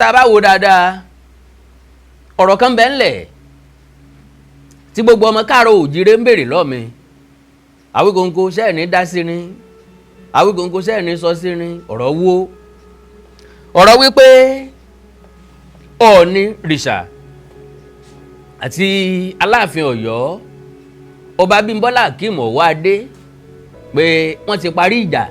Tá a bá wo dáadáa, ọ̀rọ̀ kan bẹ́ẹ̀ ńlẹ̀ tí gbogbo ọmọ káàárọ̀ òjíire ń béèrè lọ́ọ̀ mi. Awíkonko sẹ́ẹ̀ní dá sí ni, Awíkonko sẹ́ẹ̀ní sọ sí ni. Ọ̀rọ̀ wo? Ọ̀rọ̀ wípé Ọọ̀ni rìṣà àti Aláàfin Ọ̀yọ́, Ọba Bímbọ́lá Akeem Ọwọ́adé, pé wọ́n ti parí ìjà.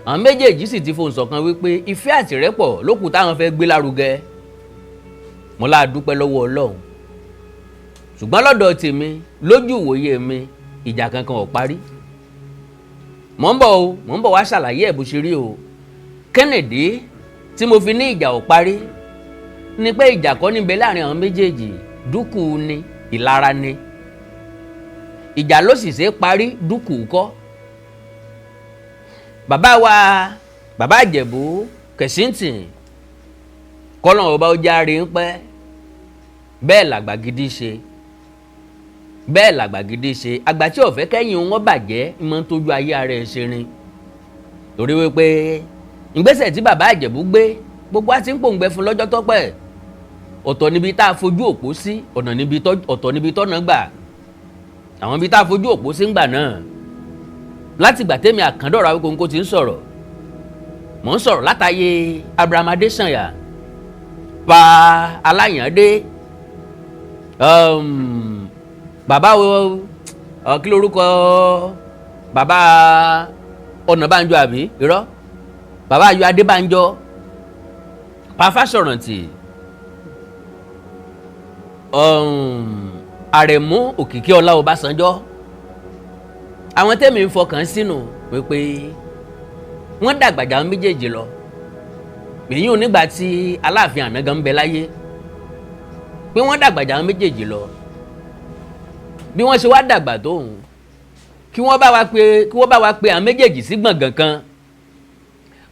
Àwọn méjèèjì sì ti fohùn ṣọ̀kan wípé ìfẹ́ àtìrẹ́pọ̀ ló kù táwọn fẹ́ gbé lárugẹ. Mo láà dúpẹ́ lọ́wọ́ Ọlọ́run, ṣùgbọ́n lọ́dọ̀ tèmi, lójú ìwòye mi, ìjà kankan ò parí. Mò ń bọ̀ o, mò ń bọ̀ wá ṣàlàyé ẹ̀ bó ṣe rí o. Kennedy tí mo fi ní ìjà ò parí ni pé ìjà kọ́ níbẹ̀ láàrin àwọn méjèèjì. Dúkù ni, ìlara ni. Ìjà ló sì ṣe é parí, dúkù kọ́. Bàbá wa, Bàbá Ìjẹ̀bú Kẹ̀sìntìn, kọ́lọ́n ọba ó járe ń pẹ́. Bẹ́ẹ̀ làgbà gidi ṣe, bẹ́ẹ̀ làgbà gidi ṣe. Àgbà tí ó fẹ́ kẹ́yìn wọn bàjẹ́ ìmọ̀ ń tójú ayé ara ẹ̀ ṣe rin, torí wípé ìgbésẹ̀ tí Bàbá Ìjẹ̀bú gbé, gbogbo wa ti ń pòǹgbẹ fún lọ́jọ́ tọ́pẹ́. Ọ̀tọ̀ níbi tá a fojú òpó sí, ọ̀nà níbi ọ̀tọ̀ níbi tọ́nà gbà. Àwọn ibi tá a fojú òpó sí ń gbà náà, láti ìgbà tẹ́mi Àkàndọ̀rọ̀ Awíkonko ti ń sọ̀rọ̀, mò ń sọ̀rọ̀ látàyè Abraham Adésànyà, pa Aláyàndé, bàbá wo, kí lorúkọ bàbá Ọ̀nàbànjọ, àbí irọ́, bàbá Ayọ̀ Adébánjọ, Pa Fáṣọ̀rántì, Àrẹ̀mú Òkìkí Ọlá Ọbásanjọ́. Àwọn tẹ́mi ń fọkàn sínú wípé wọ́n dàgbàjà méjèèjì lọ, èyí ò nígbà tí Aláàfin àná gan ń bẹ láyé, pé wọ́n dàgbàjà méjèèjì lọ. Bí wọ́n ṣe wá dàgbà tóun, kí wọ́n bá wa pe àwọn méjèèjì sí gbọ̀ngàn kan,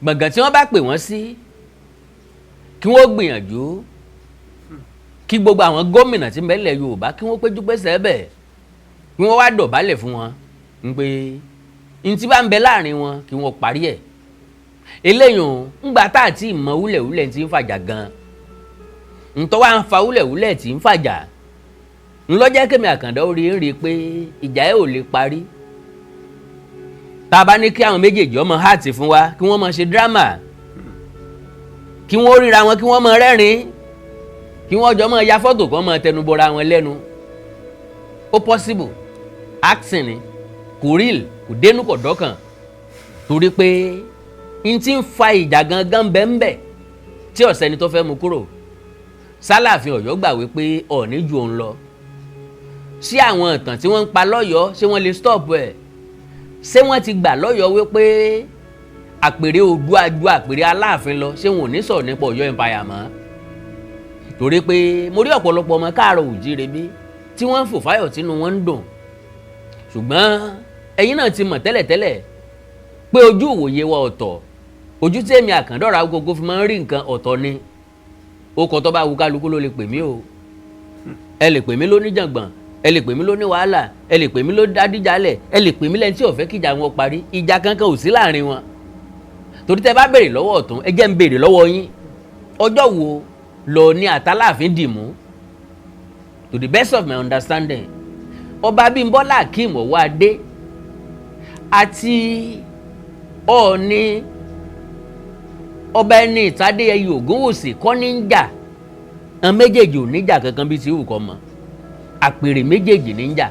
gbọ̀ngàn tí wọ́n bá pè wọ́n sí, kí wọ́n gbìyànjú kí gbogbo àwọn gómìnà tí ń bẹ nílẹ̀ Yorùbá kí wọ́n péjú pésẹ̀ bẹ̀, kí wọ́n wá dọ̀bálẹ̀ fún wọn ń pé ntí bá ń bẹ láàrin wọn, kí wọ́n parí ẹ̀. Eléyìí ńgbà tá àti ìmọ̀ wúlẹ̀wúlẹ̀ tí ń fàjà gan, ntọ́ wa ń fa wúlẹ̀wúlẹ̀ tí ń fàjà ńlọ́jẹ́ kémi Àkàndá orí ń rí i pé ìjà ẹ̀ ò lè parí. Tá a bá ní kí àwọn méjèèjì ọmọ heart fún wa, kí wọ́n máa ṣe drama, kí wọ́n ríra wọn, kí wọ́n máa rẹ́rìn, kí wọ́n jọ máa ya fọ́tò, kí wọ́n máa tẹnubọra wọn lẹ́nu, ó possible. Acting ni, kò real, kò dénú, kò dọ́kàn, torí pé n ti ń fa ìjà gangan bẹ́ẹ̀ tí ọ̀sẹ́ni tó fẹ́ mú kúrò. Sálàfin Ọ̀yọ́ gbà wípé Ọ̀ọ̀ni ju òun lọ sí àwọn ìtàn tí wọ́n ń pa lọ́yọ̀ọ́. Ṣé wọ́n lè stop ẹ̀? Ṣé wọ́n ti gbà lọ́yọ̀ọ́ wípé àpèrè Oòduà ju àpèrè Aláàfin lọ? Ṣé wọn ò ní sọ̀rọ̀ nípa Ọ̀yọ́ empire mọ́? Torí pé mo rí ọ̀pọ̀lọpọ̀ ọmọ káàárọ̀ òjíire bí tí wọ́n ń fò fáyọ̀, tínú wọn ń dùn, ṣùgbọ́n ẹ̀yin náà ti mọ̀ tẹ́lẹ̀tẹ́lẹ̀ pé ojú ìwòye wa ọ̀tọ̀. Ojú tí èmi Àkàndọ̀rọ̀ Agogo fi máa ń rí nǹkan ọ̀tọ̀ ni. Ó kọ́ tó bá wu kálukú ló lè pè mí o. Ẹ lè pè mí lóníjàngbọ̀n, ẹ lè pè mí lóní wàhálà, ẹ lè pè mí ló dádíjálẹ̀, ẹ lè pè mí lẹ́ni tí ò fẹ́ kíjà wọn parí. Ìjà kankan ò sí láàrin wọn, torí tẹ bá béèrè lọ́wọ́ ọ̀tún, ẹ jẹ́ ń béèrè lọ́wọ́ yín, ọjọ́ wo lọ ní àtàláàfin dìmú? To the best of my understanding, Ọba Bímbọ́lá Akeem Ọwọ́adé àti Ọọ̀ni, Ọba ẹni Ìtàdéyẹyè Ògúnwùsì kọ́ ní ń jà. Àwọn méjèèjì ò níjà kankan bíi ti wù kọ́ mọ́. Àpèrè méjèèjì ní ń jà,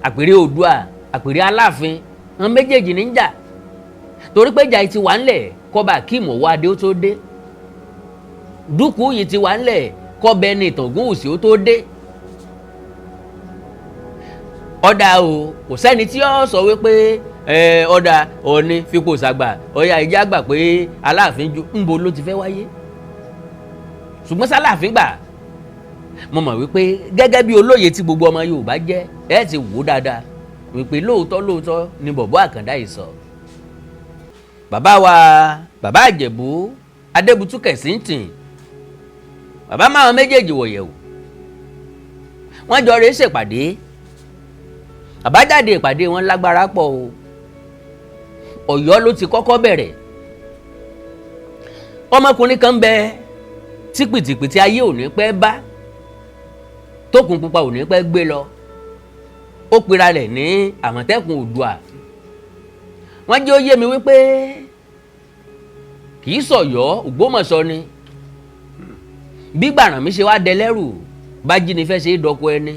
àpèrè Oòduà, àpèrè Aláàfin, àwọn méjèèjì ní ń jà, torí pé ìjà yìí ti wà ńlẹ̀ kọ́ba Akeem Ọwọ́adé ó tó dé. Dúkùú yìí ti wà ńlẹ̀ kọ́ba ẹni ìtàn Ògúnwùsì ó tó dé. Ọ̀dà o, kò sẹ́ni tí ó sọ wípé ọ̀dà Ọọ̀ni fipò sàgbà, ọ̀yà ìjà gbà pé Aláàfin ju ńbo ló ti fẹ́ wáyé. Ṣùgbọ́n sálàáfin gbà, mo mọ̀ wípé gẹ́gẹ́ bí olóye tí gbogbo ọmọ Yorùbá jẹ́, ẹ ti wò ó dáadáa wípé lóòótọ́ lóòótọ́ ni bọ̀bọ́ Àkàndá yìí sọ. Bàbá wa, Bàbá Ìjẹ̀bú Adébútú Kẹ̀sìntìn, bàbá máwọn méjèèjì wọ̀yẹ̀wò, wọ́n jọ rèé ṣèpàdé. Àbájáde ìpàdé wọn lágbára pọ̀ o. Ọ̀yọ́ ló ti kọ́kọ́ bẹ̀rẹ̀. Ọmọkùnrin kan bẹ tí pìtìpìtì ayé ò ní pẹ́ bá, tókun pupa ò ní pẹ́ gbé lọ. Ó pera rẹ̀ ní Àmọ̀tẹ́kùn Oòduà. Wọ́n jẹ́ ó yé mi wípé kì í sọ̀yọ́, Ògbómọ̀ṣọ́ ni. Bí Gbàrànmí ṣe wá dẹlẹ́rù bá jí ṣe é dọ́kọ ẹni,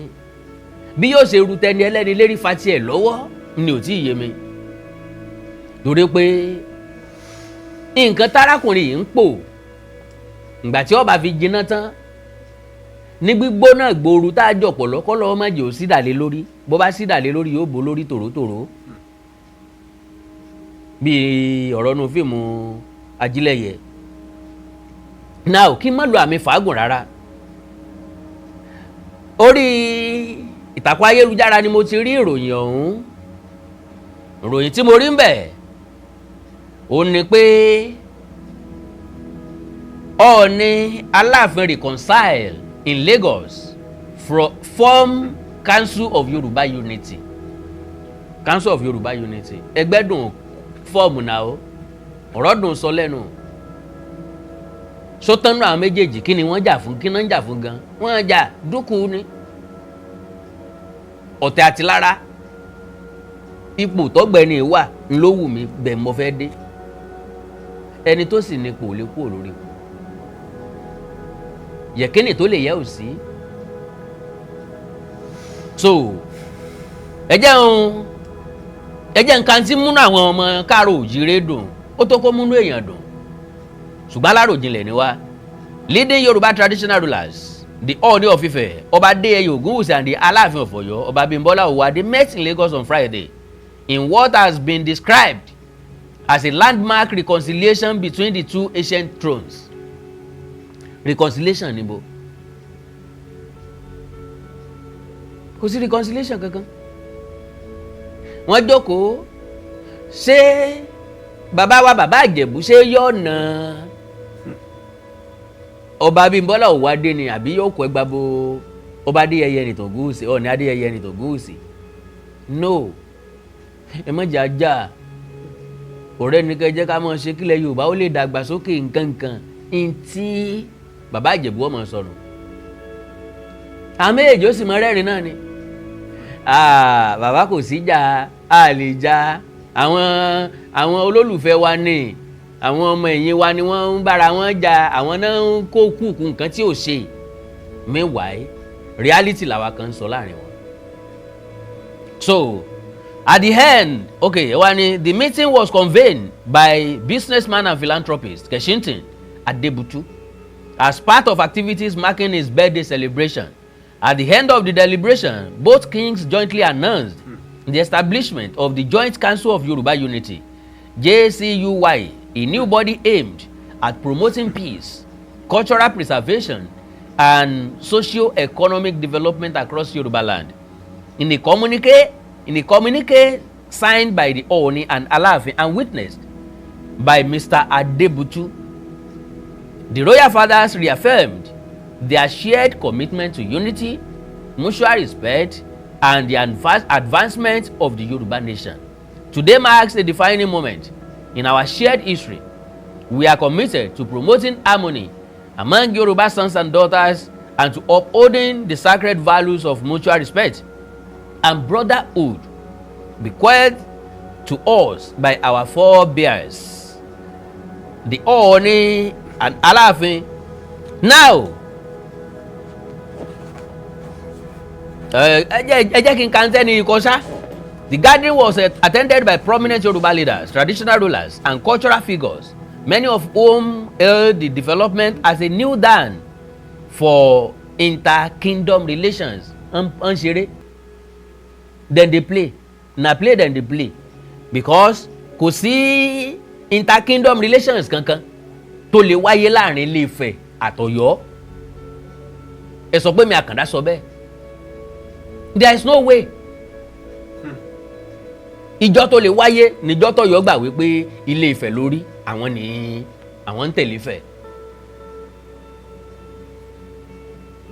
bí yóò ṣe ru tẹni ẹlẹ́ni lérí fa tiẹ̀ lọ́wọ́ ni ò tí ì yé mi, torí pé nǹkan tárákùnrin yìí ń pò, ìgbà tí ó bá fi jiná tán ní gbígbóná gbòòrú tá a jọ pọ̀ lọ́kọ́ má jẹ́ ò sídàlé lórí. Bó bá sídàlé lórí, yóò bó lórí tòrótòró bíi ọ̀rọ̀ nu fíìmù Ajílẹ̀yẹ. Now, kí n má lo àmì fàágùn rárá, orí ìtàkùn ayélujára ni mo ti rí ìròyìn ọ̀hún. Ìròyìn tí mo rí ń bẹ̀ ó ní pé Ọọ̀ni, Aláàfin reconcile in Lagos, form Council of Yoruba Unity. Council of Yoruba Unity, ẹgbẹ́ dùn form náà o, ọ̀rọ̀ dùn sọ lẹ́nu. Sótánú àwọn méjèèjì, kí ni wọ́n jà fún? Kí náà ń jà fún gan? Wọ́n jà dúkùú ni, ọ̀tẹ̀ àti lára. Ipò tọ́gbẹ́ni wà ńlọ wù mí bẹ́ẹ̀, mo fẹ́ dé. Ẹni tó sì nípò ò lè kúrò lórí ipò. Yẹ̀kínì tó lè yẹ ò sí. So ẹ jẹ́ nǹkan tí múnú àwọn ọmọ káàró òjìrè dùn, ó tó kó múnú èèyàn dùn, ṣùgbọ́n aláròjinlẹ̀ ni wá. Leading Yorùbá traditional rulers, the Ooni of Ife, Ọba Adéyẹyè Ògúnwùsì, and the Aláàfin of Ọ̀yọ́, Ọba Abímbọ́lá Ọwọ́adé, met in Lagos on Friday in what has been described as a landmark reconciliation between the two ancient thrones. Reconciliation níbo? Kò sí reconciliation kankan. Wọ́n jókòó, ṣé bàbá wa, bàbá Ìjẹ̀bú, ṣé yóò nà Ọba Abímbọ́lá Ọwọ́adé ni, àbí yóò kọ́ ẹgbàá bo Ọba Adéyẹyè Ẹnìtàn Ògúnwùsì, Ọọ̀ni Adéyẹyè Ẹnìtàn Ògúnwùsì? No, ẹ má jà jà. Ọ̀rẹ́ ní kẹ́ jẹ́ ká máa ṣe kílẹ̀ Yorùbá ó lè dàgbàsókè. Nǹkankan ntí bàbá Ìjẹ̀bú ọmọ sọnù, àwọn méjèèjì ó sì mọ rẹ́rìn náà ni. Bàbá, kò sí jà, a lè jà. Àwọn olólùfẹ́ wa ní, àwọn ọmọ ẹ̀yìn wa ni wọ́n ń bára wọn jà, àwọn náà ń kó kúùkù nǹkan tí ò ṣe. Meanwhile, reality làwa kan ń sọ láàrin wọn. So at the end, okay, wá ní the meeting was convened by businessman and philanthropist Kessington Adebutu as part of activities marking his birthday celebration. At the end of the deliberation, both kings jointly announced the establishment of the Joint Council of Yoruba Unity, JCUY, a new body aimed at promoting peace, cultural preservation, and socio-economic development across Yoruba land. In a communique signed by the Ooni and Alaafin and witnessed by Mr. Adebutu, the royal fathers reaffirmed their shared commitment to unity, mutual respect, and the advancement of the Yoruba nation. Today marks a defining moment in our shared history. We are committed to promoting harmony among Yoruba sons and daughters and to upholding the sacred values of mutual respect and brotherhood bequeathed to us by our forebears, the Ooni and Aláàfin. Now, ẹ jẹ́ kí n kan tẹ́ni ikọ̀ ṣá. The gathering was attended by prominent Yoruba leaders, traditional rulers, and cultural figures, many of whom hailed the development as a new dawn for inter-kingdom relations. Ń ṣeré, dem dey play, na play dem dey play, because kò sí inter-kingdom relations kankan tó lè wáyé láàrin Ilé-Ifẹ̀ àtọ̀yọ́. Ẹ sọ pé mi Àkàndá sọ bẹ́ẹ̀. There is no way. Ìjọ tó lè wáyé níjọ́ tọ̀yọ́ gbà wípé Ilé Ifẹ̀ lórí àwọn ní, àwọn ń tẹ̀lé Ifẹ̀.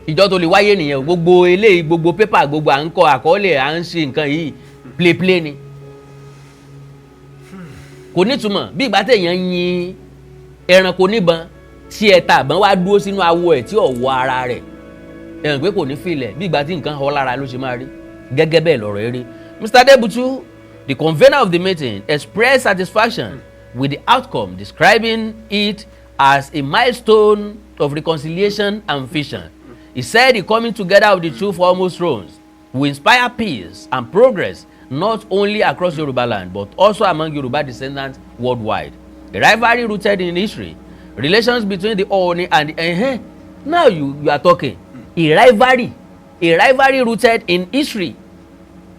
Ìjọ tó lè wáyé nìyẹn. Gbogbo eléyìí, gbogbo pépà, gbogbo à ń kọ àkọọ́lẹ̀, à ń ṣe nǹkan yìí, play play ni, kò nítumọ̀. Bí ìgbà téèyàn yin Ẹranko níbọn tí ẹ ta àbọ̀n wá dúró sínú awọ ẹ̀ tí ò wọ ara rẹ̀, ẹ̀hàn pé kò ní filẹ̀ bí ìgbà tí nǹkan họ lára ló ṣe máa rí. Gẹ́gẹ́ bẹ́ẹ̀ lọ̀rọ̀ eré. Mr. Adebutu, the convener of the meeting, expressed satisfaction with the outcome, describing it as a milestone of reconciliation and vision. He said the coming together of the two foremost thrones will inspire peace and progress not only across Yoruba land but also among Yoruba descendants worldwide. A rivalry rooted in history, relations between the Ooni and the now you are talking. A rivalry rooted in history,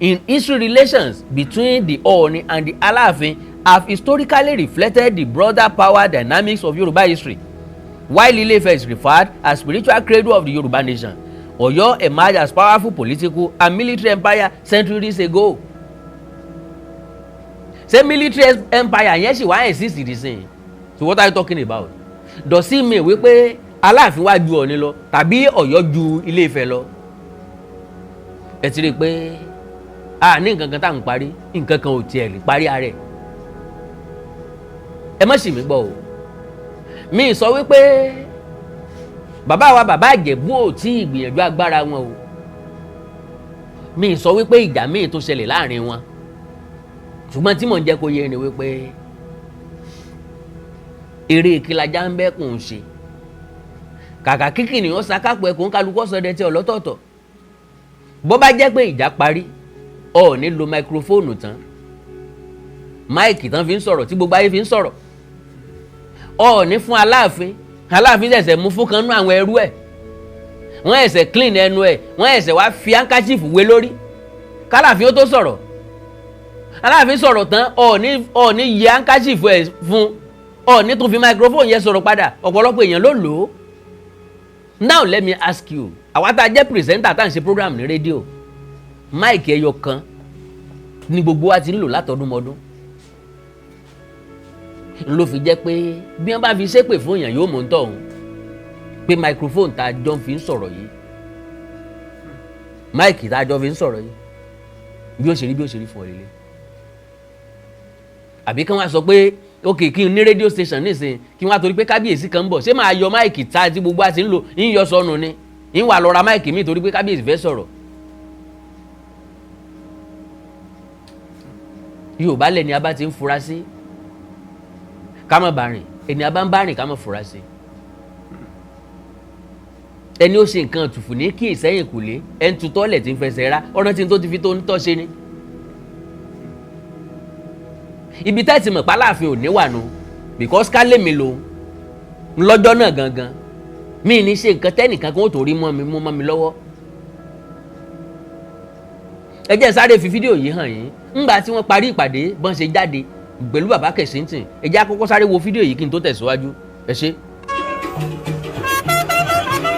relations between the Ooni and the Alaafin have historically reflected the broader power dynamics of Yoruba history. While Ile-Ife is referred as spiritual cradle of the Yoruba nation, Oyo emerged as powerful political and military empire centuries ago. Ṣé military empire yẹn sì wá exist the? So what are you talking about? Does it mean wípé Aláàfin wá ju Ọ̀ọ̀ni lọ tàbí Ọ̀yọ́ ju Ilé-Ifẹ̀ lọ? Ẹ ti rí i pé a ní nǹkan kan tá à ń parí, nǹkan kan ò tiẹ̀ lè parí ara ẹ̀. Ẹ má sì mí gbọ́ o. Mi sọ wípé bàbá wa, bàbá Ìjẹ̀bú, ò tí ì gbìyànjú agbára wọn o. Mi sọ wípé ìjà míì tó ṣẹlẹ̀ láàrin wọn, ṣùgbọ́n tí mò ń jẹ́ kó yé ni wípé eré kílajá ń bẹ́kùn ṣe kàkà kíkì ni wọ́n sakápò ẹkùn, kálukú ọ̀sọ̀dẹ tí ọlọ́tọ̀ọ̀tọ̀. Bó bá jẹ́ pé ìjà parí, ọ ní lo microphone tán, mic tán fi ń sọ̀rọ̀ tí gbogbo ayé fi ń sọ̀rọ̀, ọ ní fún Aláàfin. Aláàfin ṣẹ̀ṣẹ̀ mú fún kan nú àwọn ẹrú ẹ̀, wọ́n ẹ̀ṣẹ̀ clean ẹnu ẹ̀, wọ́n ẹ̀ṣẹ̀ wá fi handkerchief wé lórí kálàfin ó tó sọ̀rọ̀. Aláàfin sọ̀rọ̀ tán, Ọọ̀ni yẹ handkerchief ẹ̀ fún Ọọ̀ni, tún fi microphone yẹn sọ̀rọ̀ padà. Ọ̀pọ̀lọpọ̀ èèyàn ló lò ó. Now let me ask you, àwa tá a jẹ́ presenter tá à ń ṣe program ní rédíò, mic ẹyọ kan ní gbogbo wa ti ń lò látọdúnmọdún. Ló fi jẹ́ pé bí wọ́n bá fi ṣépè fún èèyàn, yóò mú un tọ̀hún pé microphone tá a jọ fi ń sọ̀rọ̀ yìí, mic tá a jọ fi ń sọ̀rọ̀ yìí, bí ó ṣe rí, bí ó ṣe rí fún ọ lélẹ̀. Àbí kí wọ́n á sọ pé ok, kí n ní radio station nísìnyí, kí wọ́n á torí pé kábíyèsí kan ń bọ̀, ṣé máa yọ mic tá tí gbogbo àti ń lò ń yọ sọnù ni, ń wà lọ ra mic mi torí pé kábíyèsí fẹ́ sọ̀rọ̀? Yorùbá lẹ́ni a bá ti ń fura sí ká má bá rìn, ẹni a bá ń bá rìn ká má fura sí. Ẹni ó ṣe nǹkan tùfù ní kí ìsẹ́yìn kù lé ẹni tutọ́ lẹ̀ tí ń fẹsẹ̀ rá ọ̀nà tí n tó ti fi tó ń tọ́ ṣe ni. Ibi tá ẹ ti mọ̀ pálàfin ò ní wà nù, because ká lè mi lòun lọ́jọ́ náà gangan, mi ní ṣe nǹkan tẹ́nìkan kan ó tó rí mọ́ mi mú mọ́ mi lọ́wọ́. Ẹ jẹ́ sáré fi fídíò yìí hàn yín. Ńgbà tí wọ́n parí ìpàdé, bọ́n ṣe jáde pẹ̀lú bàbá Kẹ̀sìntìn, ẹ jẹ́ àkọ́kọ́ sáré wo fídíò yìí kí n tó tẹ̀síwájú. Ẹ ṣé.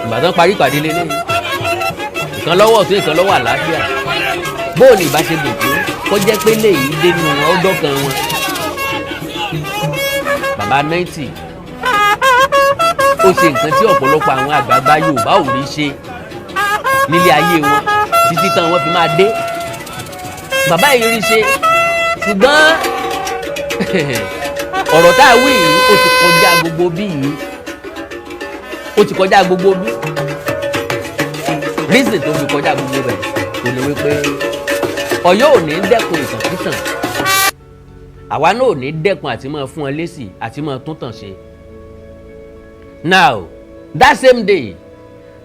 Ìgbà tán parí ìpàdé lélẹ́yìn, ìkan lọ́wọ́ ọ̀tún, ìkan lọ́wọ́ àlàáfíà. Bóòlù ìbá ṣe dùn tó kó jẹ́ pé léyìí dénú wọn, ó dọ́kan wọn. Bàbá 90 ó ṣe nǹkan tí ọ̀pọ̀lọpọ̀ àwọn àgbààgbà Yorùbá ò rí ṣe nílé ayé wọn títí tán wọ́n fi máa dé. Bàbá yìí rí ṣe, ṣùgbọ́n ọ̀rọ̀ tá a wí yìí, ó ti kọjá gbogbo bí yìí, ó ti kọjá gbogbo bí. Reason tó fi kọjá gbogbo bẹ̀ kò ní wípé Ọ̀yọ́ ò ní dẹ́kun ìtàn pítàn, àwa náà ò ní dẹ́kun àti máa fún ọ lésì àti máa tún tàn ṣe. Now that same day,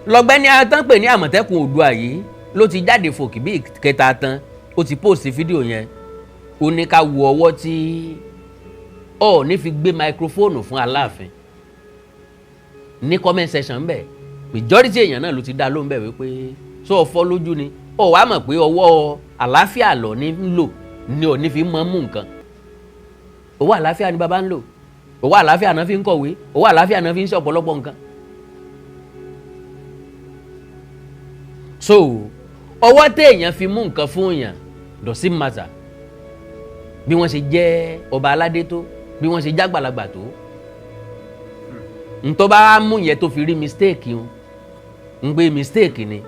lọ́gbẹ́ni atán pè ní Àmọ̀tẹ́kùn Oòduà yìí ló ti jáde fòkì bí kẹta tán. Ó ti post fídíò yẹn, ó ní ká wo ọwọ́ tí Ọọ̀ni fi gbé microphone fún Aláàfin. Ní comment section bẹ́ẹ̀, majority èèyàn náà ló ti dá lóhùn bẹ́ẹ̀ wípé sọ ọ fọ́ lójú ni, ọ wàá mọ̀ pé ọwọ́ àlàáfíà lọ ní ń lò ní Ọọ̀ni fi mọ́ mú nǹkan. Owó àlàáfíà ni bàbá ń lò, owó àlàáfíà náà fi ń kọ̀wé, owó àlàáfíà náà fi ń ṣe ọ̀pọ̀lọpọ̀ nǹkan. So ọwọ́ téèyàn fi mú nǹkan fún èèyàn doesn't matter bí wọ́n ṣe jẹ́ ọba aládé tó, bí wọ́n ṣe jágbàlagbà tó. Ntọ́ bá mú yẹn tó fi rí mistake ń gbé mistake ni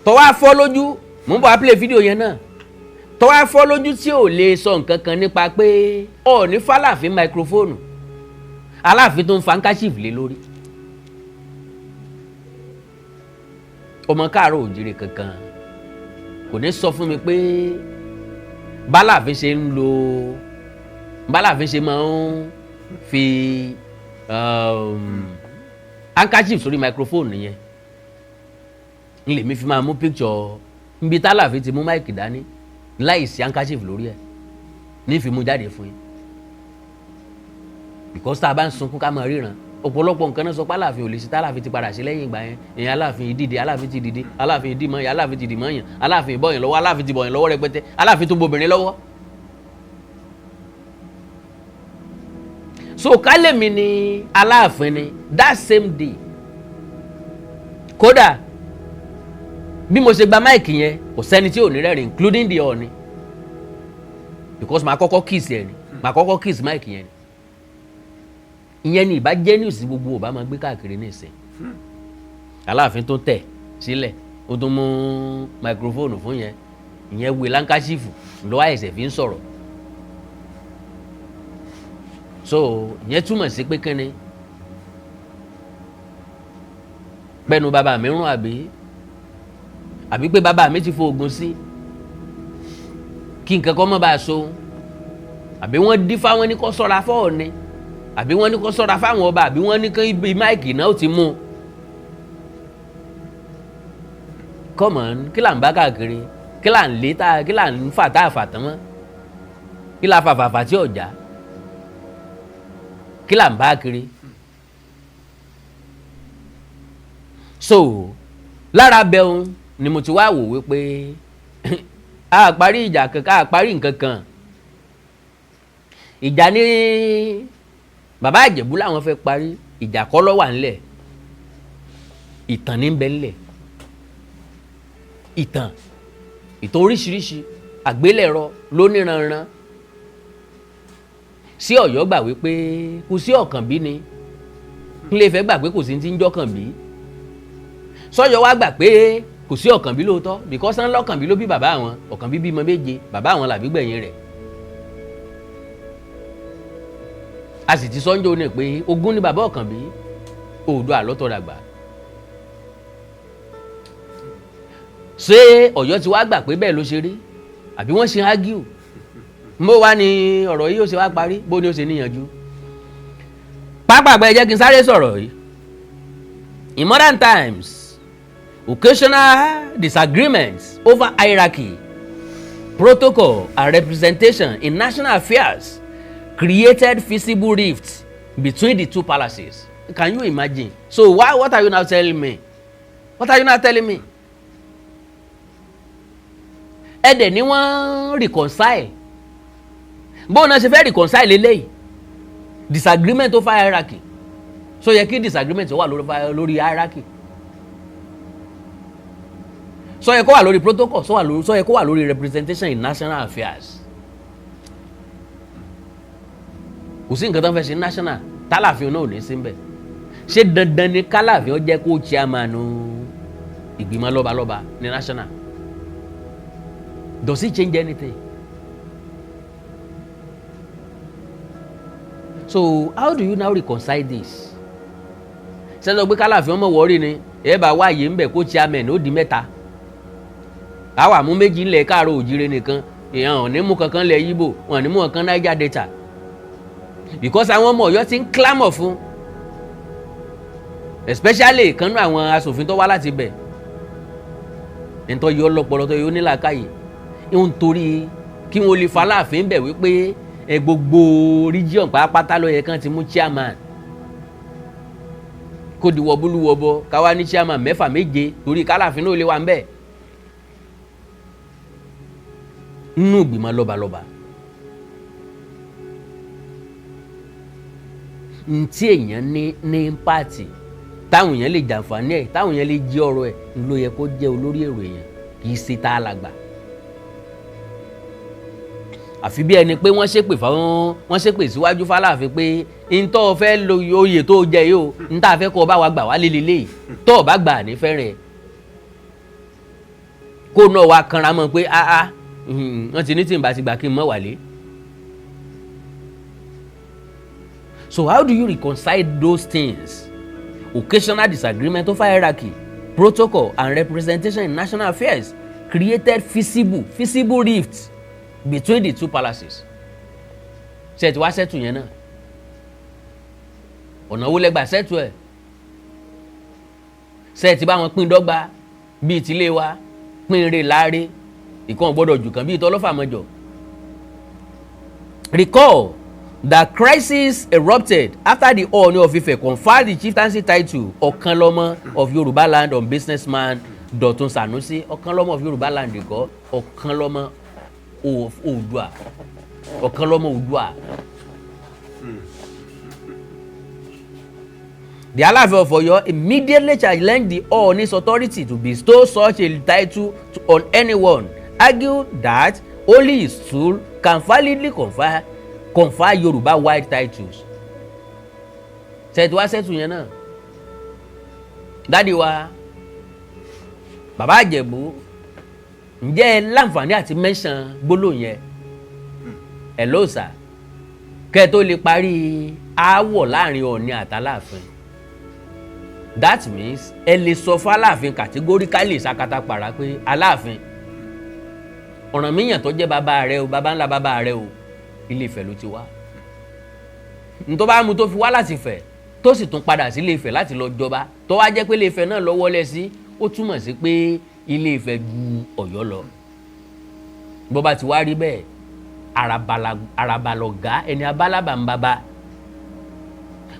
tọ́ wá fọ́ lójú. Mò ń bọ̀ wá play fídíò yẹn náà. Tọ́ wá fọ́ lójú tí ò lè sọ nǹkan kan nípa pé Ọọ̀ni fàlàfin microphone. Aláàfin tó ń fa handkerchief lé lórí, ọmọ káàárọ̀ òjìrè kankan kò ní sọ fún mi pé báláàfin ṣe ń lo, báláàfin ṣe máa ń fi handkerchief sórí microphone nìyẹn. N lèmi fi máa mú picture nbi tálàfin ti mú mic dání láì sí handkerchief lórí ẹ̀ ní fi mú jáde fún yín, because tá a bá ń sunkún, ká máa ríran. Ọ̀pọ̀lọpọ̀ nǹkan náà sọ pé Aláàfin ò lè ṣe, tálàfin ti padà sí lẹ́yìn ìgbà yẹn. Èèyàn Aláàfin yìí dìde, Aláàfin ti dìde, Aláàfin yìí dìmọ̀ yẹn, Aláàfin ti dìmọ̀ yẹn, Aláàfin bọ̀yàn lọ́wọ́, Aláàfin ti bọ̀yàn lọ́wọ́ rẹpẹtẹ, Aláàfin tó bobìnrin lọ́wọ́. So kálẹ̀mí ni Aláàfin ni that same day, kódà bí mo ṣe gba mic yẹn, kò sẹ́ni tí ò ní rẹ́rìn, including the Ọọ̀ni, because màá kọ́kọ́ kiss ẹ̀ ni, màá kọ́kọ́ kiss mic yẹn ni. Ìyẹn ni ìbá jẹ́ news gbogbo ò bá máa gbé káàkiri ní ìsìn. Aláàfin tó tẹ̀ sílẹ̀, ó tún mú microphone fún yẹn, ìyẹn wé handkerchief lọ́wọ́ àìsẹ̀ fi ń sọ̀rọ̀. So ìyẹn túmọ̀ sí pé kínni pẹ́nu bàbá mi rún, àbí pé bàbá mi ti fo oògùn sí kí nǹkan kan má bàa so, àbí wọ́n dífá, wọn ní kó sọ́ra fọ́ọ̀ ni, àbí wọ́n ní kó sọ́ra fáwọn ọba, àbí wọ́n ní kí ibi mic náà ó ti mú un. Come on, kí là ń bá káàkiri? Kí là ń lé tá? Kí là ń fà tá a fà tán mọ́? Kí là fà fà tí ọ̀já? Kí là ń bá kiri? So lára bẹ́ẹ̀ ni mo ti wá wò wípé a parí ìjà kankan, a parí nǹkan kan. Ìjà ní bàbá Ìjẹ̀bú làwọn fẹ́ parí ìjà kọ́ ló wà ńlẹ̀, ìtàn ní bẹ ńlẹ̀, ìtàn oríṣiríṣi àgbélẹ̀rọ lóníranran. Sí Ọ̀yọ́ gbà wípé kò sí Ọ̀kànbí ni, Ilé Ifẹ̀ gbà pé kò sí ti ń jọ́kànbí, Sọ́yọ́ wá gbà pé kò sí Ọ̀kànbí lóòótọ́, because ń lọ́kànbí ló bí bàbá àwọn. Ọ̀kànbí bímọ méje, bàbá àwọn làbí gbẹ̀yìn rẹ̀. A sì ti sọ́njọ́ ní pé ogún ni bàbá Ọ̀kànbí, Oòduà lọ́tọ̀ dàgbà. Ṣé Ọ̀yọ́ ti wá gbà pé bẹ́ẹ̀ ló ṣe rí, àbí wọ́n ṣe ágíù? Mo wá ní ọ̀rọ̀ yìí ó ṣe wá parí, bó ni ó ṣe níyànjú. Pápákọ̀ ẹ jẹ́ kí n sáré sọ̀rọ̀ yìí. In modern times, occasional disagreements over hierarchy, protocol and representation in national affairs created visible rifts between the two palaces. Can you imagine? So why, what are you now telling me? What are you now telling me? Ẹ dẹ̀ ni wọ́n reconcile. Bóun náà ṣe fẹ́ reconcile eléyìí? Disagreement over hierarchy. So yẹ kí disagreement wà lórí hierarchy, so yẹ kó wà lórí protocol, so yẹ kó wà lórí representation in national affairs. Kò sí nǹkan tó ń fẹ́ ṣe national tálàfin náà ò ní sí mbẹ̀. Ṣé dandan ni kálàfin ó jẹ́ kó chairman ìgbìmọ̀ lọ́balọ́ba ní national? Does it change anything? So how do you now reconcile this? Sẹ́sọ pé kálàfin ọmọ wọ́ọ́rì ni ẹ bá wáyé ńbẹ̀ kó chairman ó di mẹ́ta, àwa mú méjì ńlẹ̀ káàárọ̀ òjìrè nìkan, èèyàn ò ní mú kankan lẹ̀ Yíbò, wọn ò ní mú kankan Niger Delta, because àwọn ọmọ Ọ̀yọ́ ti ń clamor fún, especially kanú àwọn asòfin tó wá láti bẹ̀, nítorí yọ lọ́pọlọ tó yọ nílàákàyè ń torí kí wọ́n lè faláàfin bẹ̀ wípé ẹ gbogbo region pátápátá ló yẹ kán ti mú chairman, kó di wọbúlú wọbọ, káwá ní chairman mẹ́fà méje, torí kálàfin náà lè wà ń bẹ̀ nínú ìgbìmọ̀ lọ́balọ́ba. Ntí èèyàn ní ní pààtì táwọn èèyàn lè jàǹfààní ẹ̀, táwọn èèyàn lè jí ọ̀rọ̀ ẹ̀, ló yẹ kó jẹ́ olórí èrò èèyàn, kì í ṣe tá a làgbà. Àfi bí ẹni pé wọ́n ṣépè fáwọn, wọ́n ṣépè síwájú fáláàfin pé ntọ́ fẹ́ lo oyè tó jẹ yìí o, ntá fẹ́ kọ́ ọ bá wa gbà wá lélẹ́lẹ́ tó o bá gbà ní fẹ́rẹ̀ ẹ̀, kó náà wá kanra mọ́ pé áá wọ́n ti ní tí n bá ti gbà kí n mọ́ wálé. So how do you reconcile those things? Occasional disagreement over hierarchy, protocol and representation in national affairs created visible rifts between the two palaces. Ṣe ti wá settle yẹn náà? Ọ̀nà wo lẹ́gbàá settle ẹ̀? Ṣe ti bá wọn pín dọ́gba bíi tilé wa, pín re láre, ìkan gbọ́dọ̀ jù kan bíi tọlọ́fàmọ́jọ? Recall that crisis erupted after the Ooni of Ife conferred the chieftaincy title Ọ̀kanlọ́mọ of Yoruba land on businessman Dọ̀tun Sanusi. Ọ̀kanlọ́mọ of Yoruba land kọ́, Ọ̀kanlọ́mọ of Oòduà, Ọ̀kanlọ́mọ Oòduà. The Aláàfin of Ọ̀yọ́ immediately challenged the Ooni's authority to bestow such a title on anyone, argued that only his stool can validly confer Yoruba wide titles. Ṣètò wá settle yẹn náà, daddy wa, Bàbá Ìjẹ̀bú, ǹjẹ́ ẹ láǹfààní àti mention gbólóhùn yẹn ẹ̀ lóòsà kẹ́ ẹ tó lè parí aáwọ̀ láàrin Ọọ̀ni àtàláàfin? That means ẹ lè sọ fún Aláàfin categorically, sakata para, pé Aláàfin, Ọ̀rànmíyàn tó jẹ́ bàbá rẹ o, bàbá ńlá bàbá rẹ o, Ilé Ifẹ̀ ló ti wá. Ntọ́ bá mu tó fi wá láti Ifẹ̀, tó sì tún padà sí Ilé Ifẹ̀ láti lọ jọba, tó wá jẹ́ pé Ilé Ifẹ̀ náà lọ wọlé sí, ó túmọ̀ sí pé Ilé Ifẹ̀ ju Ọ̀yọ́ lọ. Bó bá ti wá rí bẹ́ẹ̀, àràbà lọ̀gá ẹni abálábà ń bàbá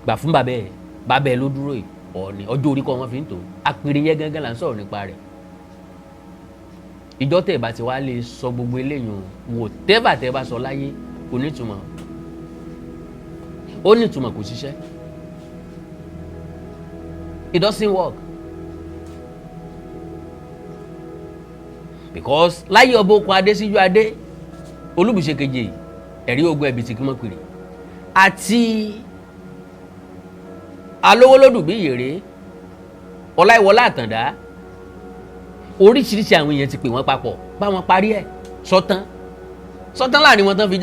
gbà fún bàbá ẹ̀. Bàbá ẹ̀ ló dúró yìí. Ọ̀ọ́ni ọjọ́ orí kọ́ wọn fi ń tò apèrè yẹn gángan là ń sọ̀rọ̀ nípa rẹ̀. Ìjọ tẹ̀ bá ti wá lè sọ gbogbo eléyìí, wò tẹ́bà tẹ́ bá sọ láyé, kò ní ìtumọ̀. Ó ní ìtumọ̀, kò ṣiṣẹ́. It doesn't work because láyé ọba okun adé síjú adé olúbùṣe kejì, ẹ̀rí ogun ẹ̀bìtì kí wọ́n pèrè àti alówólódù bí yèrè ọláìwọlá àtàndá, oríṣiríṣi àwọn èèyàn ti pè wọ́n papọ̀, bá wọn parí ẹ̀, sọtán sọtán láàrin wọn tán fi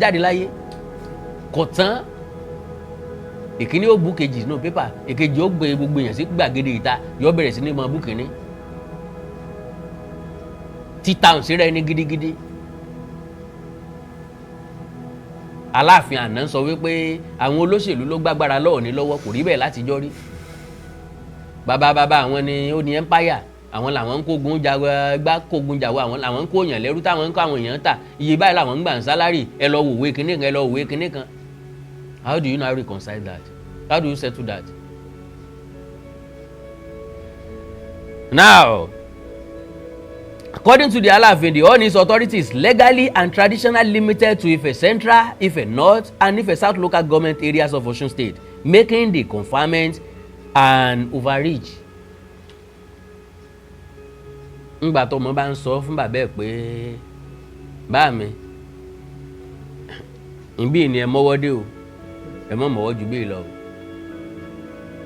jáde láyé, kò tán. Ìkíní ó bú kejì nínú pépà, èkejì ó gbé gbogbo èèyàn sí gbàgede ìta, yóò bẹ̀rẹ̀ sí ní mọ bú kínní, títà òsínrẹ́ ní gidigidi. Aláàfin àná sọ wípé àwọn olóṣèlú ló gbàgbára lọ́wọ́ ní lọ́wọ́. Kò rí bẹ́ẹ̀ látijọ́ rí. Bàbá bàbá àwọn ni ó ní empire, àwọn làwọn ń kógun gbá, kógun jà wọ, àwọn làwọn ń kó èèyàn lẹ́rú, táwọn ń kó àwọn èèyàn tà, iye báyìí làwọn ń gbà ń salary. Ẹ lọ wòwe kinní kan, ẹ lọ wòwe kinní kan. How do you now reconcile that? How do you settle that? Now, according to the Alaafin, the Ooni's authority is legally and traditionally limited to Ife Central, Ife North and Ife South local government areas of Osun State, making the conferment an overreach. Ńgbà tó ọmọ bá ń sọ fún bàbá ẹ̀ pé, bá mi, ìbí ni ẹ mọ́wọ́ dé o, ẹ mọ́ mọ́wọ́ ju bíi lọ o.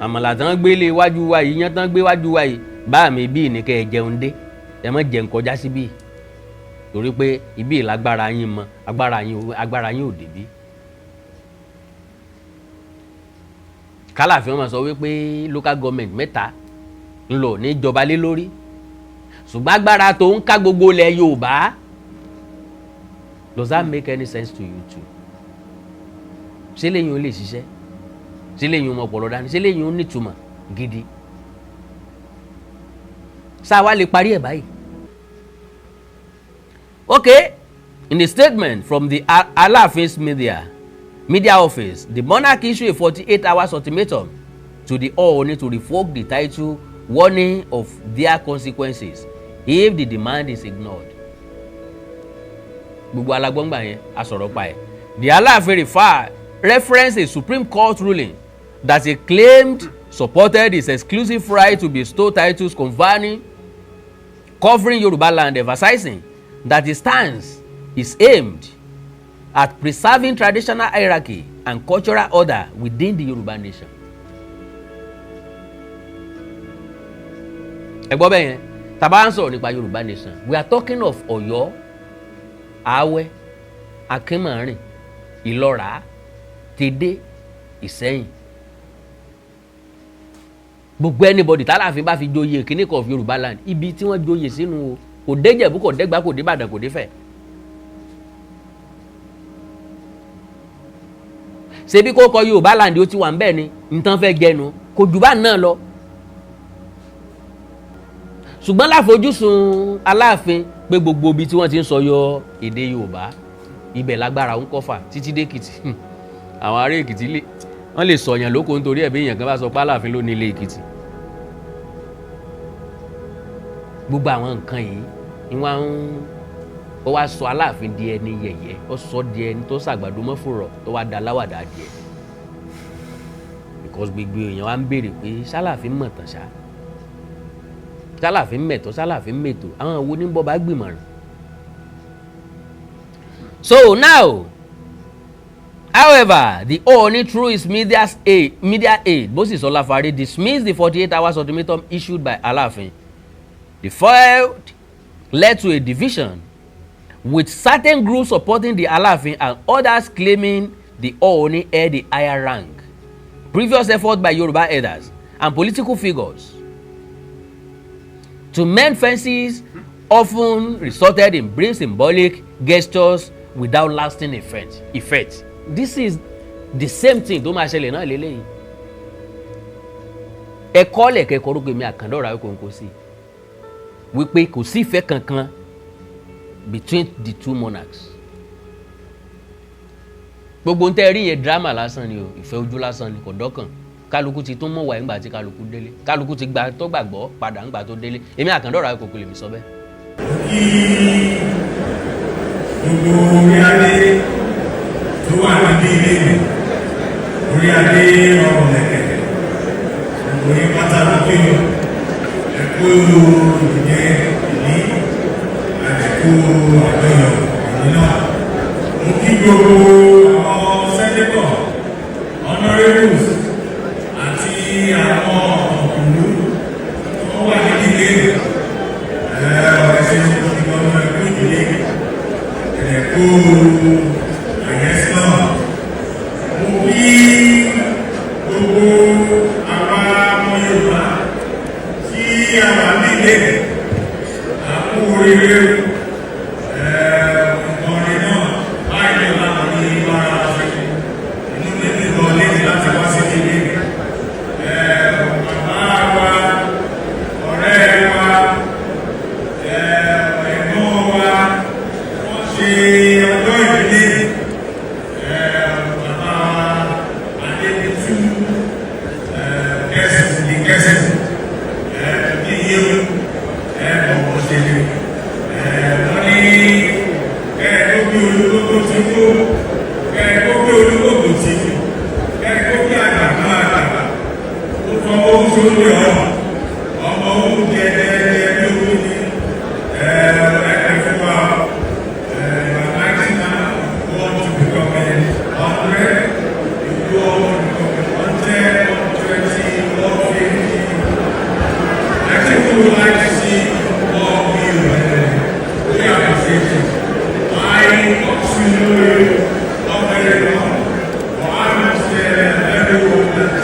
Àmàlà tán gbé lé iwájú wa yìí, yẹn tán gbé iwájú wa yìí, bá mi, bíi ní kẹ́ ẹ jẹun dé, ẹ má jẹun kọjá síbí, torí pé ibi ìlágbára yín mọ, agbára yín ò débí. Kálàfin wọn sọ wípé local government mẹ́ta ń lọ níjọba lé lórí, ṣùgbọ́n agbára tó ń ká gbogbo ilẹ̀ Yorùbá. Does that make any sense to you too? Ṣé lẹ́yìn ó lè ṣiṣẹ́? Ṣé lẹ́yìn ó mọ ọpọlọ dání? Ṣé lẹ́yìn ó nítumọ̀ gidi? Ṣá wa lè parí ẹ̀ báyìí? Okay, in a statement from the Alaafin's media office, the monarch issued a 48 hours ultimatum to the Ooni to revoke the title, warning of their consequences if the demand is ignored. Gbogbo alágbọ́ngbà yẹn a sọ̀rọ̀ pa ẹ̀. The Aláàfin referenced a Supreme Court ruling that he claimed supported his exclusive right to bestow titles covering Yoruba land, emphasizing that his stance is aimed at preserving traditional hierarchy and cultural order within the Yoruba nation. Ẹ gbọ́ bẹ́ẹ̀ yẹn, tá bá ń sọ̀rọ̀ nípa Yorùbá nation, we are talking of Ọ̀yọ́, Awẹ́, Akínmọ̀rìn, Ìlọ́ra, Tèdè. Ìsẹ́yìn. Gbogbo anybody tálàfin bá fi joyè kíní kan of Yorùbá land, ibi tí wọ́n joyè sínú o, kò dé Jẹ̀bú, kò dẹ́gbà, kò dé Ìbàdàn, kò dé Ifẹ̀. Ṣebí kó kọ Yorùbá land ó ti wà ń bẹ́ẹ̀ ni nǹkan fẹ́ jẹnu kò jù bá náà lọ. Ṣùgbọ́n láfojúsùn Aláàfin pé gbogbo ibi tí wọ́n ti ń sọ yọ èdè Yorùbá, ibẹ̀ lágbára ń kọ́fà títí dé Èkìtì. Àwọn ará Èkìtì lè wọ́n lè sọ̀yàn lóko nítorí ẹ̀ bí èèyàn kan bá sọ pé Aláàfin ló ní ilé Èkìtì. Gbogbo àwọn nǹkan yìí ni wọ́n ń ó wá sọ Aláàfin di ẹni yẹ̀yẹ́, ó sọ di ẹni tó ṣàgbàdo mọ́fòrọ̀, tó wá da láwàdà adìẹ, because gbogbo èèyàn wá ń béèrè pé ṣáláàfin mọ̀ tán ṣá, ṣáláàfin mẹ̀tọ́, ṣáláàfin mẹ̀tọ́, àwọn wo ní bọ́ bá gbìmọ̀ràn. So now, however, the Ooni, through his media aide Moses Olafare, dismissed the 48 hours ultimatum issued by Aláàfin. The feud led to a division, with certain groups supporting the Aláàfin and others claiming the Ooni held the higher rank. Previous efforts by Yoruba elders and political figures to mend fences often resulted in brief symbolic gestures without lasting effect. This is the same thing tó máa ṣẹlẹ̀ náà lélẹ́yìí. Ẹ̀kọ́ lẹ̀kẹ́kọ̀ọ́ orúkọ èmi Àkàndọ̀rọ̀ Awíkonko sí wípé kò sí ìfẹ́ kankan between the two monarchs. Gbogbo ń tẹ́ rí yẹn, drama lásán ni o, ìfẹ́ ojú lásán ni, kò dọ́kàn. Kálukú ti tún mọ̀ wá ńgbà tí kálukú délé, kálukú ti gba tó gbàgbọ́ padà ńgbà tó délé. Èmi Àkàndọ̀rọ̀ Awíkonko lèmi sọ bẹ́ẹ̀. Kí gbogbo orí adé tó wà níbí ilé, orí adé ọrùn lẹ̀kẹ̀, gbogbo yín pátá ló kí o. Ẹ kú ìdíje ìní, àdẹ̀kú àjọyọ̀ ìní náà. Mo kí gbogbo àwọn senator, honourables àti àwọn ọ̀kùnrin tó wà níbí ilé. Ẹ ṣe ìgbọ̀nà, ẹ̀kú ìdílé, ẹ̀kú àyẹ́sí náà. Mo kí gbogbo àwa ọmọ Yorùbá tí a wà nílé, àkú oríire ọ̀rẹ́ náà báyìí lè máa ní bára ṣe. Inú mi ní lọ lẹ́yìn láti wá sí ilé. Bàbá wa, ọ̀rẹ́ wa, ẹ̀gbọ́n wa, wọ́n ṣe ọjọ́ ìdílé. Bàbá Adébútú kẹsì ní kẹsì ní iye ọ̀pọ̀ ṣẹlẹ̀. Wọ́n ní kẹ́ẹ̀ tó gbé olúgbógbó tí kó, kẹ́ẹ̀ tó gbé olúgbógbó tí, kẹ́ẹ̀ tó gbé àgbàgbà àgbàgbà ó fọwọ́ sórí ọ̀ ọmọ oúnjẹ jẹjẹ bí owó ní ẹ̀ẹ́dẹ̀ fún wa. 99 want to become 100, you go on to become 110, 120, 150. I think we would like to see more of you, and we appreciate it. I got to know you not very long, but I must tell everyone that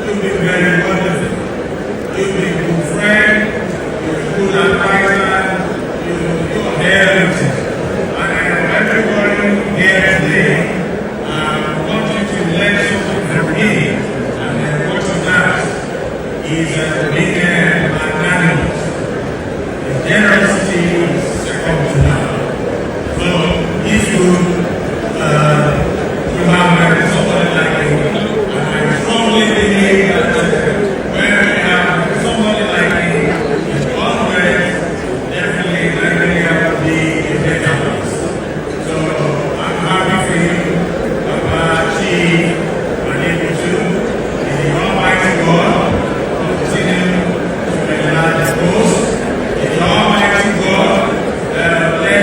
you've been very wonderful. You've been a good friend, you're a good advisor, you're everything. And I know everybody here today want you to learn something from him. And then what is that? He's a big magnanimous. His generosity is second to none. So if you have somebody like him, and I strongly believe that when we have somebody like him in Congress, definitely Nigeria will be a better place. So I'm happy for you, Baba Chief Adebutu. May the Almighty God continue to enlarge the post. May the Almighty God bless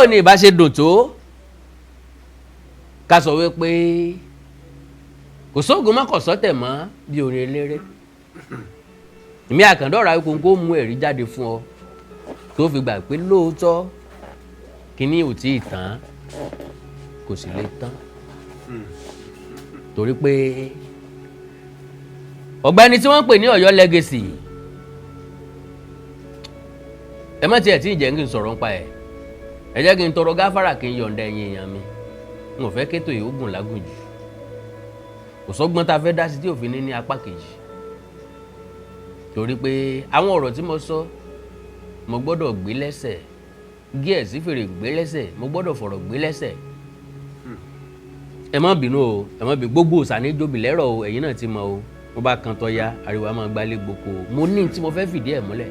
Ní ìbá ṣe dùn tó ká sọ wípé kò sóògùn mọ́kànsọ́tẹ̀ mọ́ bí orin eléré. Èmi àkàndọ̀rọ̀ Awíkonko mú ẹ̀rí jáde fún ọ tó fi gbà pé lóòótọ́ kínní ò tí ì tán, kò sì lè tán, torí pé ọ̀gbẹ́ni tí wọ́n ń pè ní Ọ̀yọ́ Legacy, ẹ má tiẹ̀ tí ì jẹ́ kí n sọ̀rọ̀ nípa ẹ̀. Ẹ jẹ́ kí n tọrọ gáfárà, kí n yọ̀ǹda ẹ̀yin èèyàn mi. N ò fẹ́ kétò yìí ó gùn lágùn jù. Kò sọ́gbọ́n tá a fẹ́ dá sí tí òfin ní ní apá kejì, torí pé àwọn ọ̀rọ̀ tí mo sọ, mo gbọ́dọ̀ gbé lẹ́sẹ̀ gíẹ̀ sí fèrè, gbé lẹ́sẹ̀, mo gbọ́dọ̀ fọ̀rọ̀ gbé lẹ́sẹ̀. Ẹ má bínú o, ẹ má bínú. Gbogbo òsàní jóbi lẹ́rọ̀ o. Ẹ̀yin náà ti mọ̀ o, mo bá kan tọ́ya, ariwo a máa gbálé gboko. Mo ní tí mo fẹ́ fìdí ẹ̀ múlẹ̀.